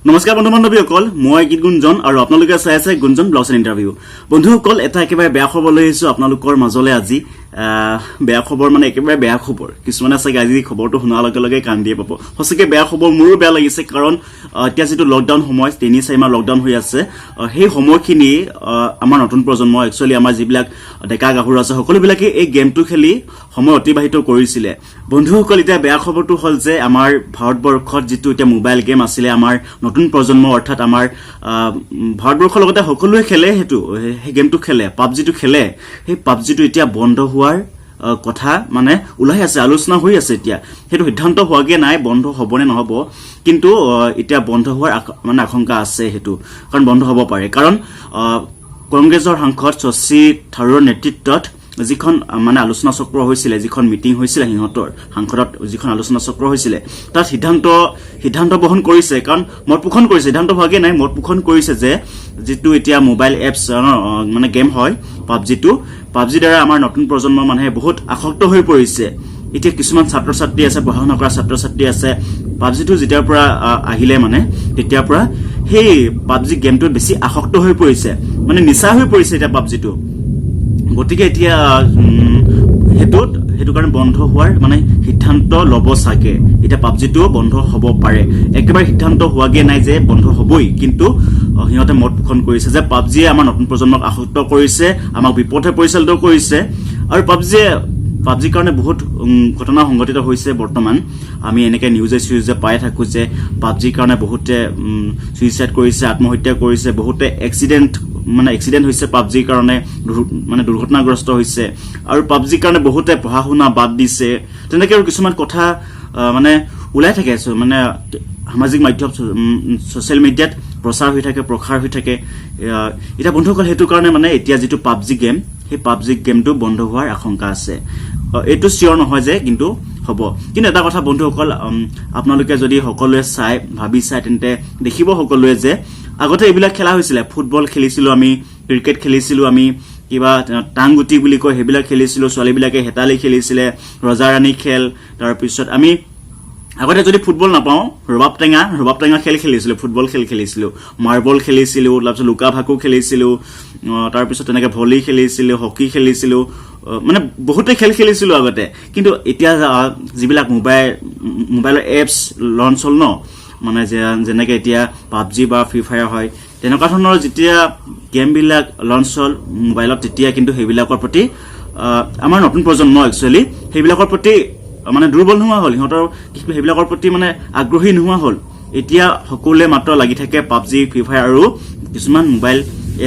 নমস্কাৰ বন্ধু বান্ধৱীসকল, মই গীত গুঞ্জন আৰু আপোনালোকে চাই আছে গুঞ্জন ব্লগছ এণ্ড ইণ্টাৰভিউ। বন্ধুসকল, এটা একেবাৰে বেয়া খবৰ লৈ আহিছোঁ আপোনালোকৰ মাজলৈ আজি। বেয়া খবৰ মানে একেবাৰে বেয়া খবৰ। কিছুমানে চাগে আজি খবৰটো শুনাৰ লগে লগে কান্দিয়ে পাব। সঁচাকৈ বেয়া খবৰ, মোৰো বেয়া লাগিছে। কাৰণ এতিয়া যিটো লকডাউন সময়, 3-4 মাহ লকডাউন হৈ আছে, সেই সময়খিনি আমাৰ নতুন প্ৰজন্ম, একচুৱেলি আমাৰ যিবিলাক ডেকা গাভৰু আছে, সকলোবিলাকে এই গেমটো খেলি সময় অতিবাহিত কৰিছিলে। বন্ধুসকল, এতিয়া বেয়া খবৰটো হ'ল যে আমাৰ ভাৰতবৰ্ষত যিটো এতিয়া মোবাইল গেম আছিলে, আমাৰ নতুন প্ৰজন্ম অৰ্থাৎ আমাৰ ভাৰতবৰ্ষৰ লগতে সকলোৱে খেলে, সেই গেমটো খেলে, পাবজিটো খেলে। সেই পাবজিটো এতিয়া বন্ধ হোৱাৰ কথা মানে ওলাই আছে, আলোচনা হৈ আছে। এতিয়া সেইটো সিদ্ধান্ত হোৱাগে নাই বন্ধ হ'বনে নহ'ব। কিন্তু এতিয়া বন্ধ হোৱাৰ মানে আশংকা আছে সেইটো, কাৰণ বন্ধ হ'ব পাৰে। কাৰণ কংগ্ৰেছৰ সাংসদ শশী থাৰুৰৰ নেতৃত্বত যিখন মানে আলোচনা চক্ৰ হৈছিলে, যিখন মিটিং হৈছিলে, সিহঁতৰ সাংসদত যিখন আলোচনা চক্ৰ হৈছিলে, তাত সিদ্ধান্ত সিদ্ধান্ত গ্ৰহণ কৰিছে, কাৰণ মত পোষণ কৰিছে, সিদ্ধান্ত হোৱাগে নাই, মত পোষণ কৰিছে যে যিটো এতিয়া মোবাইল এপছ মানে গেম হয় পাবজিটো, পাবজিৰ দ্বাৰা আমাৰ নতুন প্ৰজন্মৰ মানুহে বহুত আসক্ত হৈ পৰিছে। এতিয়া কিছুমান ছাত্ৰ ছাত্ৰী আছে, পঢ়া শুনা কৰা ছাত্ৰ ছাত্ৰী আছে, পাবজিটো যেতিয়াৰ পৰা আহিলে মানে তেতিয়াৰ পৰা সেই পাবজি গেমটোত বেছি আসক্ত হৈ পৰিছে, মানে নিচা হৈ পৰিছে এতিয়া পাবজিটো। গতিকে এতিয়া সেইটো কাৰণে বন্ধ হোৱাৰ মানে সিদ্ধান্ত ল'ব চাগে। এতিয়া পাবজিটো বন্ধ হ'ব পাৰে। একেবাৰে সিদ্ধান্ত হোৱাগে নাই যে বন্ধ হ'বই, কিন্তু সিহঁতে মত পোষণ কৰিছে যে পাবজিয়ে আমাৰ নতুন প্ৰজন্মক আসক্ত কৰিছে, আমাক বিপথে পৰিচালিত কৰিছে। আৰু পাবজিৰ কাৰণে বহুত ঘটনা সংঘটিত হৈছে। বৰ্তমান আমি এনেকে নিউজে চিউজে পাই থাকো যে পাবজিৰ কাৰণে বহুতে চুইচাইড কৰিছে, আত্মহত্যা কৰিছে, বহুতে এক্সিডেণ্ট মানে এক্সিডেণ্ট হৈছে পাবজিৰ কাৰণে, মানে দুৰ্ঘটনাগ্ৰস্ত হৈছে। আৰু পাবজিৰ কাৰণে বহুতে পঢ়া শুনা বাদ দিছে। তেনেকে আৰু কিছুমান কথা মানে ওলাই থাকে, মানে সামাজিক মাধ্যম, ছ'চিয়েল মিডিয়াত প্ৰচাৰ হৈ থাকে, প্ৰসাৰ হৈ থাকে। এতিয়া বন্ধুসকল, সেইটো কাৰণে মানে এতিয়া যিটো পাবজি গেম, সেই পাবজি গেমটো বন্ধ হোৱাৰ আশংকা আছে। এইটো চিয়ৰ নহয় যে কিন্তু হ'ব। কিন্তু এটা কথা বন্ধুসকল, আপোনালোকে যদি সকলোৱে চাই, ভাবি চাই, তেন্তে দেখিব সকলোৱে যে আগতে এইবিলাক খেলা হৈছিলে। ফুটবল খেলিছিলো আমি, ক্ৰিকেট খেলিছিলো আমি, কিবা টাংগুটি বুলি কয়, সেইবিলাক খেলিছিলো। ছোৱালীবিলাকে হেতালি খেলিছিলে, ৰজা ৰাণী খেল। তাৰপিছত আমি আগতে যদি ফুটবল নাপাওঁ, ৰবাব টেঙা খেল খেলিছিলো, ফুটবল খেল খেলিছিলো, মাৰ্বল খেলিছিলো, তাৰপিছত লুকা ভাকু খেলিছিলো, তাৰপিছত তেনেকে ভলী খেলিছিলো, হকী খেলিছিলো, মানে বহুতে খেল খেলিছিলো আগতে। কিন্তু এতিয়া যিবিলাক মোবাইলৰ এপছ লঞ্চ হ'ল ন, মানে যেনেকে এতিয়া পাবজি বা ফ্ৰী ফায়াৰ হয়, তেনেকুৱা ধৰণৰ যেতিয়া গেমবিলাক লঞ্চ হ'ল মোবাইলত, তেতিয়া কিন্তু সেইবিলাকৰ প্ৰতি আমাৰ নতুন প্ৰজন্ম একচুৱেলি সেইবিলাকৰ প্ৰতি মানে দুৰ্বল নোহোৱা হ'ল। সিহঁতৰ সেইবিলাকৰ প্ৰতি মানে আগ্ৰহী নোহোৱা হ'ল। এতিয়া সকলোৱে মাত্ৰ লাগি থাকে পাবজি, ফ্ৰী ফায়াৰ আৰু কিছুমান মোবাইল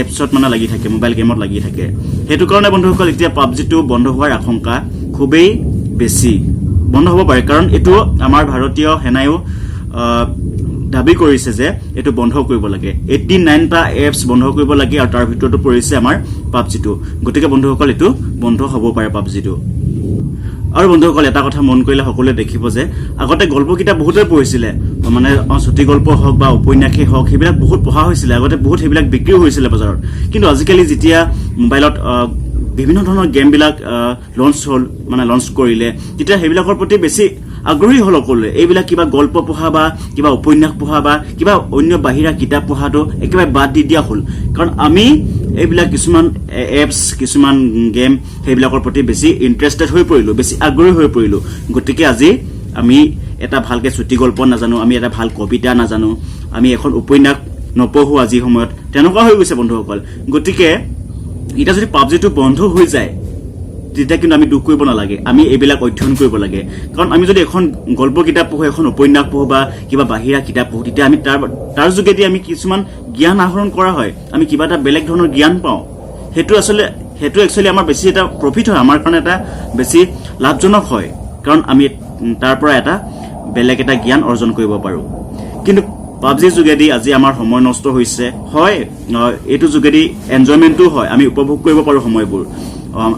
এপছত মানে লাগি থাকে, মোবাইল গেমত লাগি থাকে। সেইটো কাৰণে বন্ধুসকল, এতিয়া পাবজিটো বন্ধ হোৱাৰ আশংকা খুবেই বেছি, বন্ধ হ'ব পাৰে। কাৰণ এইটো আমাৰ ভাৰতীয় সেনাইও দাবী কৰিছে যে এইটো বন্ধ কৰিব লাগে, 89টা এপছ বন্ধ কৰিব লাগে আৰু তাৰ ভিতৰতো পৰিছে আমাৰ পাবজিটো। গতিকে বন্ধুসকল, এইটো বন্ধ হ'ব পাৰে পাবজিটো। আৰু বন্ধুসকল, এটা কথা মন কৰিলে সকলোৱে দেখিব যে আগতে গল্প কিতাপ বহুতে পঢ়িছিলে, মানে চুটি গল্প হওক বা উপন্যাসেই হওক, সেইবিলাক বহুত পঢ়া হৈছিলে আগতে, বহুত সেইবিলাক বিক্ৰীও হৈছিলে বজাৰত। কিন্তু আজিকালি যেতিয়া মোবাইলত বিভিন্ন ধৰণৰ গেমবিলাক লঞ্চ হ'ল, মানে লঞ্চ কৰিলে, তেতিয়া সেইবিলাকৰ প্ৰতি বেছি আগ্ৰহী হ'ল সকলোৱে। এইবিলাক কিবা গল্প পঢ়া বা কিবা উপন্যাস পঢ়া বা কিবা অন্য বাহিৰা কিতাপ পঢ়াটো একেবাৰে বাদ দি দিয়া হ'ল। কাৰণ আমি এইবিলাক কিছুমান এপছ, কিছুমান গেম, সেইবিলাকৰ প্ৰতি বেছি ইণ্টাৰেষ্টেড হৈ পৰিলোঁ, বেছি আগ্ৰহী হৈ পৰিলোঁ। গতিকে আজি আমি এটা ভালকে চুটি গল্প নাজানো, আমি এটা ভাল কবিতা নাজানো, আমি এখন উপন্যাস নপঢ়ো আজিৰ সময়ত, তেনেকুৱা হৈ গৈছে বন্ধুসকল। গতিকে এতিয়া যদি পাবজিটো বন্ধ হৈ যায়, তেতিয়া কিন্তু আমি দুখ কৰিব নালাগে, আমি এইবিলাক অধ্যয়ন কৰিব লাগে। কাৰণ আমি যদি এখন গল্প কিতাপ পঢ়ো, এখন উপন্যাস পঢ়ো বা কিবা বাহিৰা কিতাপ পঢ়ো, তেতিয়া আমি তাৰ তাৰ যোগেদি আমি কিছুমান জ্ঞান আহৰণ কৰা হয়, আমি কিবা এটা বেলেগ ধৰণৰ জ্ঞান পাওঁ। সেইটো একচুৱেলি আমাৰ বেছি এটা প্ৰফিট হয়, আমাৰ কাৰণে এটা বেছি লাভজনক হয়, কাৰণ আমি তাৰ পৰা এটা বেলেগ এটা জ্ঞান অৰ্জন কৰিব পাৰোঁ। কিন্তু পাবজিৰ যোগেদি আজি আমাৰ সময় নষ্ট হৈছে হয়, এইটো যোগেদি এনজয়মেণ্টো হয়, আমি উপভোগ কৰিব পাৰোঁ সময়বোৰ,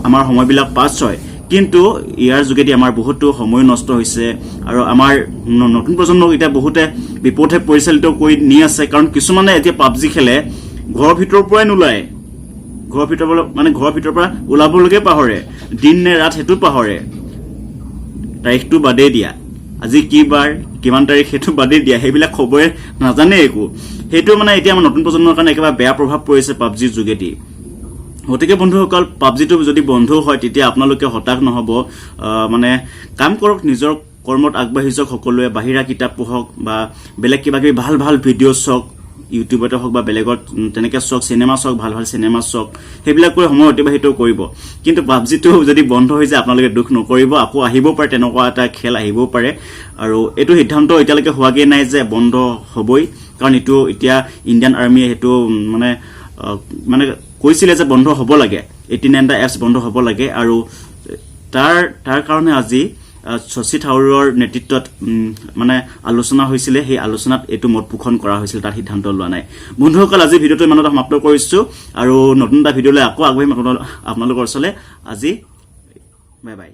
আমাৰ সময়বিলাক পাছ হয়। কিন্তু ইয়াৰ যোগেদি আমাৰ বহুতো সময় নষ্ট হৈছে আৰু আমাৰ নতুন প্ৰজন্মক এতিয়া বহুতে বিপথে পৰিচালিত কৰি নি আছে। কাৰণ কিছুমানে এতিয়া পাবজি খেলে, ঘৰৰ ভিতৰৰ পৰাই নোলায়, ঘৰৰ ভিতৰৰ পৰা মানে ঘৰৰ ভিতৰৰ পৰা ওলাবলৈকে পাহৰে, দিন নে ৰাত সেইটো পাহৰে, তাৰিখটো বাদেই দিয়া। আজি কি বাৰ, কিমান তাৰিখ, সেইটো বাদেই দিয়া, সেইবিলাক খবৰে নাজানে একো। সেইটো মানে এতিয়া আমাৰ নতুন প্ৰজন্মৰ কাৰণে একেবাৰে বেয়া প্ৰভাৱ পৰিছে পাবজিৰ যোগেদি। গতিকে বন্ধুসকল, পাবজিটো যদি বন্ধ হয়, তেতিয়া আপোনালোকে হতাশ নহ'ব। মানে কাম কৰক, নিজৰ কৰ্মত আগবাঢ়ি যাওক। সকলোৱে বাহিৰা কিতাপ পঢ়ক বা বেলেগ কিবা কিবি ভাল ভাল ভিডিঅ' চাওক, ইউটিউবতে হওক বা বেলেগত, তেনেকে চাওক, চিনেমা চাওক, ভাল ভাল চিনেমা চাওক। সেইবিলাক কৰি সময় অতিবাহিত কৰিব। কিন্তু পাবজিটো যদি বন্ধ হৈ যায়, আপোনালোকে দুখ নকৰিব। আকৌ আহিব পাৰে, তেনেকুৱা এটা খেল আহিবও পাৰে। আৰু এইটো সিদ্ধান্ত এতিয়ালৈকে হোৱাগৈ নাই যে বন্ধ হ'বই, কাৰণ এইটো এতিয়া ইণ্ডিয়ান আৰ্মিয়ে সেইটো মানে কৈছিলে যে বন্ধ হ'ব লাগে, 89টা এপছ বন্ধ হ'ব লাগে। আৰু তাৰ তাৰ কাৰণে আজি শশী থাৰুৰৰ নেতৃত্বত মানে আলোচনা হৈছিলে। সেই আলোচনাত এইটো মত পোষণ কৰা হৈছিল, তাত সিদ্ধান্ত লোৱা নাই। বন্ধুসকল, আজি ভিডিঅ'টো ইমানতে সমাপ্ত কৰিছোঁ আৰু নতুন এটা ভিডিঅ'লৈ আকৌ আগবাঢ়িম আপোনালোকৰ ওচৰলৈ। আজি বাই বাই।